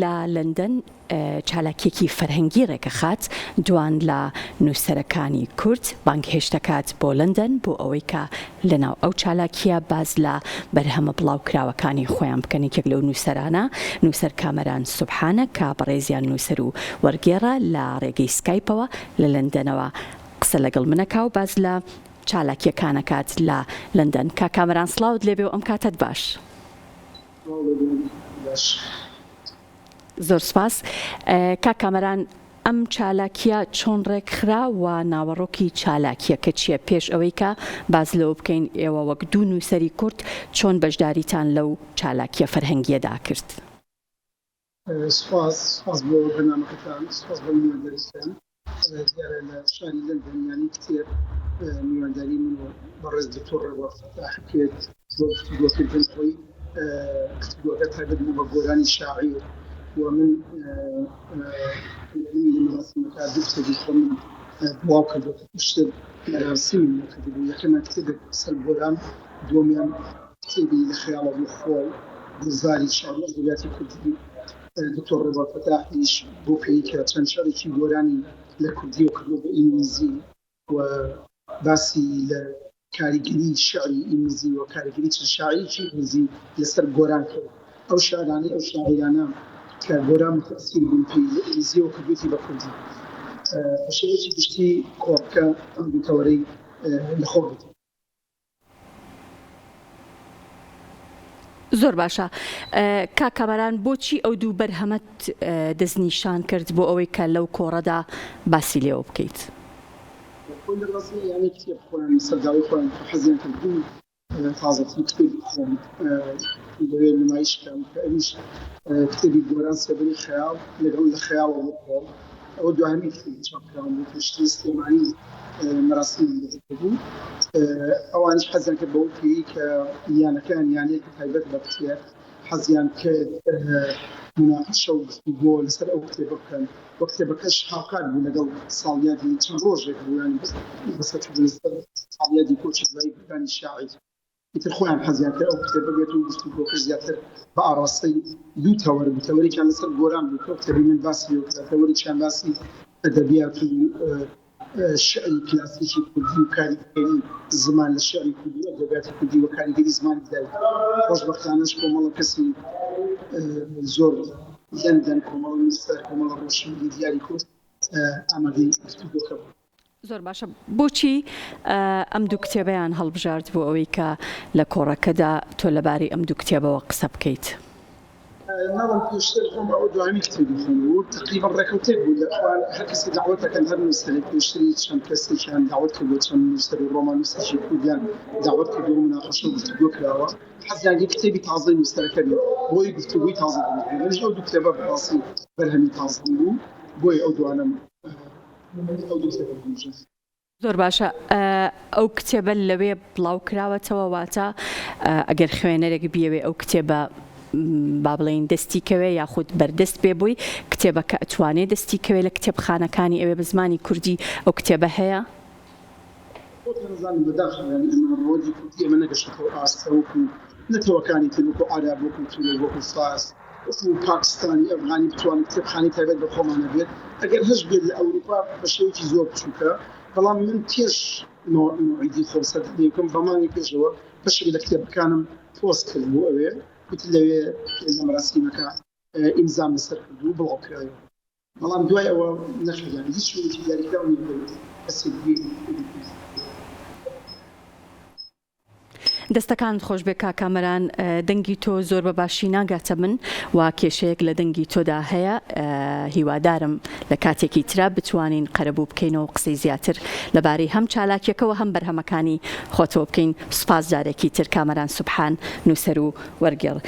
لە لەندەن چالاکیەکی فەرهەنگی ڕێکەخات، دوان لە نووسەرەکانی کورد بانگهێشت دەکات بۆ لەندەن بۆ ئەوەی کە لەناو ئەو چالاکیە باس لە بەرهەمە بڵاوکراوەکانی خۆیان بکەن، یەکێک لەو نووسەرانە نووسەر کامەران سوبحانە کە بەڕێزیان نووسەر و وەرگێڕە لە ڕێگەی سکایپەوە لە لەندەنەوە قسە لەگەڵ منەکا و باس لە چالاکیەکان ئەکات لە لەندەن. کاک کامەران سڵاوت لێبێ و ئەم کاتەت باش. سڵاو لێبێ باش. زۆر سوپاس. کاک کامەران ئەم چالاکیە چۆن ڕێکخرا و ناوەڕۆکی چالاکیەکە چیە؟ پێش ئەوەی کە باس لەوە بکەین ئێوە وەک دوو نووسەری کورد چۆن بەشداریتان لەو چالاکیە فەرهەنگیەدا کرد؟ سوپاس، سوپاس بۆ بەرنامەکەتان، سوپاس بۆ میوانداریتان. دیارە لە شاری لەندەن یانەی کتێب میوانداری من و بەڕێز دکتۆر ڕێبوار فەتاح کرد بۆ گفتوگۆکردن. خۆی گفتوگۆکە تایبەت بوو بە گۆرانی شاعیر و من لە مەراسیمەکە دوو کتێبی خۆمم بڵاو کردەوە کە پێشتر مەراسیمم نەکردبوو. یەکەمیان کتێبێک سەر گۆران، دووەمیان کتێبی لە خەیاڵەوە بۆ خۆڵ، گوڵزاری شیعر و ئەدەبیاتی کوردی. دکتۆر ڕێبوار فەتاحیش بۆ پێی کە چەند شعرێکی گۆرانی لە کوردیەوە کردووە بە ئینگلیزی و باسی لە کاریگەری شعری ئینگلیزی و کاریگەری چەند شاعیرێکی ئینگلیزی لەسەر گۆران کرد. ئەو شعرانەی ئەو شاعیرانە کە گۆران موتەئسیر بوون پێی لە ئینگلیزیەوە کردوویەتی بە کوردی. بە شێوەیەکی گشتی کۆڕەکە ئەم دوو تەوەرەی لەخۆ گرتبوو. زۆر باشە کاک کامەران بۆچی ئەو دوو بەرهەمەت دەستنیشان کرد بۆ ئەوەی کە لەو کۆڕەدا باسی لێوە بکەیت؟ خۆی لە ڕاستی یانەی کتێب خۆیان لەسەر داوای خۆیان کە حەزیان کرد دوو تازەترین کتێبی خۆم لەوێ نمایش کەم کە ئەویش کتێبی گۆران سێبەری خەیاڵ لەگەڵ لە خەیاڵەوە بۆ خۆڵ ئەوە دواهەمین کتێبی چاپکراوم بوو پێشتر سلێمانی مەراسیمم بۆ کردبوو ئەوانیش حەزیان کرد بەو پێی کە یانەکەیان یانەیەکی تایبەت بە کتێب حەزیان کرد مناقەشە و گفتوگۆ لەسەر ئەو کتێبە بکەن و کتێبەکەش هاوکات بوو لەگەڵ ساڵیادی چەند ڕۆژێک بوو یانی بەسەرچوون لەسەر ساڵیادی کۆچی دوایی گۆرانی شاعیر ئیتر خۆیان حەزیان کرد ئەو کتێبە بێت و گفتوگۆکەش زیاتر بە ئاڕاستەی دوو تەوەر بوو، تەوەرێکیان لەسەر گۆران بوو کە ئەو کتێبەی من باسی لێوە کرا، تەوەرێکیان باسی ئەدەبیات و شیعری کلاسیکی کوردی و کاریگەری زمان لە شیعری کوردی و ئەدەبیاتی کوردی و کاریگەری زمانی دایک. خۆشبەختانەش کۆمەڵە کەسی زۆر لەندەن، کۆمەڵە نووسەر، کۆمەڵە ڕۆشنبیری دیاری کورد ئامادەی گفتوگۆکە بوون. زۆر باشە بۆچی ئەم دوو کتێبەیان هەڵبژارد بۆ ئەوەی کە لە کۆڕەکەدا تۆ لەبارەی ئەم دوو کتێبەوە قسە بکەیت؟ ناڵم پێشتر خۆم ئەوە دوایین کتێبی خۆم بوو تەقریبەن ڕێکەوتێک بوو لە ئەوان هەر کەسی دەعوەت دەکەن هەر نووسەرێک پێشتری چەند کەسێکیان دەعوەت کردووە چەند نووسەر و ڕۆماننووسێکی کوردیان دەعوەت کردووە مناقەشە و گفتوگۆ کراوە حەزیان لێ کتێبی تازەی نووسەرەکە بێت بۆی گفتوگۆی تازە دروست بێت منیش ئەو دوو کتێبە بەڕاستی بەرهەمی تازەم بوو بۆیە ئەو دوانەم زۆر باشە ئەو کتێبە لەوێ بڵاو کراوەتەوە واتە ئەگەر خوێنەرێک بیەوێ ئەو کتێبە با بڵێین دەستی کەوێ یاخود بەردەست بێ بۆی کتێبەکە ئەتوانێ دەستی کەوێ لە کتێبخانەکانی ئەوێ بە زمانی کوردی ئەو کتێبە هەیە؟ خۆتان ئەزانن بەداخەوە یانی ئەمە ڕەوەندی کوردی ئێمە نەگەشتۆتە ئەو ئاستە وەکو نەتەوەکانی تر وەکو عەرەب وەکو تورک وەکو فارس وەکو پاکستانی ئەفغانی بتوانین کتێبخانەی تایبەت بە خۆمان هەبێت ئەگەر هەش بێت لە ئەوروپا بە شێوەیەکی زۆر بچووکە بەڵام من پێش مەوعیدی خۆم سەردانی بکەم بە مانگی پێشەوە بەشێک لە کتێبەکانم پۆست کرد بۆ ئەوێ وت لەوێ لە مەراسیمەکە ئیمزام لەسەر کرد و بڵاو کرایەوە بەڵام دوای ئەوە نەخێر یانی هیچ شوێنێکی دیاریکراو نییە بۆ کەسێک بێت کتێبی پێویست بێت. دەستەکانت خۆشبێ کاک کامەران دەنگی تۆ زۆر بە باشی ناگاتە من و کێشەیەک لە دەنگی تۆدا هەیە هیوادارم لە کاتێکی ترا بتوانین قەرەبوو بکەینەوە قسەی زیاتر لەبارەی هەم چالاکیەکەوە هەم بەرهەمەکانی خۆتەوە بکەین سوپاس جارێکی تر کامەران سوبحان نووسەر و وەرگێڕ.